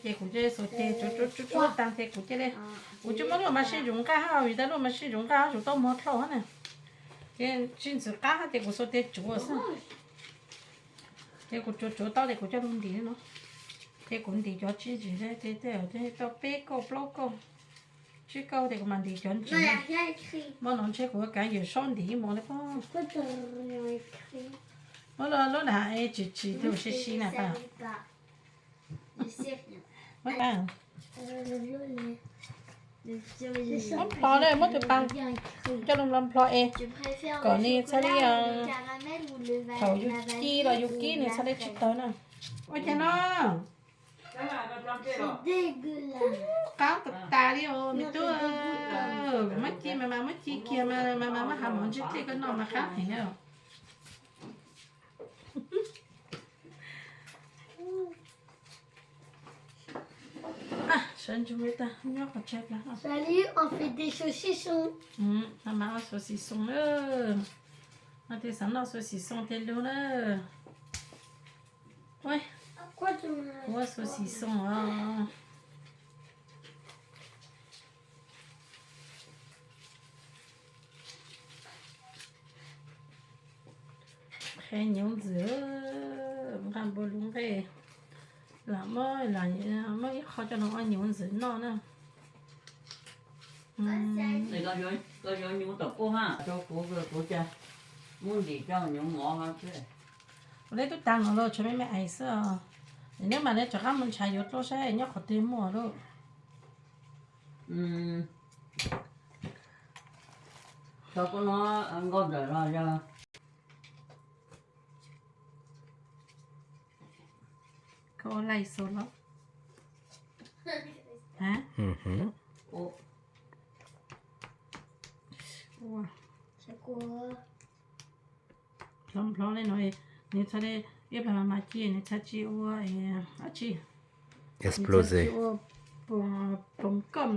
Ces kuv cia li xuas tes tsuav tsuav tsuav tsuav tag ces kuv cia li, kuv tsis muab lub mas sij ntsuv nqaj hab vim tas lub mas sij ntsuv nqaj tsuas tau muag dlhau hab na. Ces tsis ntxim qab hab ces kuv xuas tes tsuav xwb. Ces kuv tsuav tsuav tau ces kuv coj lug ntim no. Ces kuv ntim cov tsis ntsim ces tej tau peb kauj plaub kauj tsib kauj ces kuv mam ntim cov ntsim. Muab no ntshe kuv kaav yawm saub ntim ib hmos li pob. Muab lub nam tsim tsim tus sib sib na pas. Muab nplho na, muab tus pas coj lug nplho nplho es kom nws txhaj li thaum yus ci los yus kib nws txhaj li tsis tawg na. Ua cas no? Qab tas tas li os me tub. Muab ci mas mas muab ci kiag mas mas mas muab hav mov ntsib dlej koj noj mas qab heev na. Sawv ntsug li tag nyob qhov tshais plas no. Mas mas ua xuas xim xoo na. Mas tes xav noj xuas xim xoo tes lug na. Ua xuas xim xoo os. Qhia nyoov ntxwv, nqa npua lub nqej, lam muab muab ib qho coj los ua nyoov ntxwv noj na. Koj yuav nyoov tom kuj ha, rau kuv, kuv ca muab ntim coj nyoov mov xwb. Ua le tub tag no los tshuav me me ais xwb os. Neb mas neb rov qab mus ntshav yuav dlua saib nyob qhov twg muaj lawm. Tso koj no nkauj ntawm los yog. Koj ua lais xus los? Hab? Nplho nplho li no, nws txhaj li ib plag mas mas ci nws txhaj tsis ua dab tsi. Nws txhaj tsis ua poom koj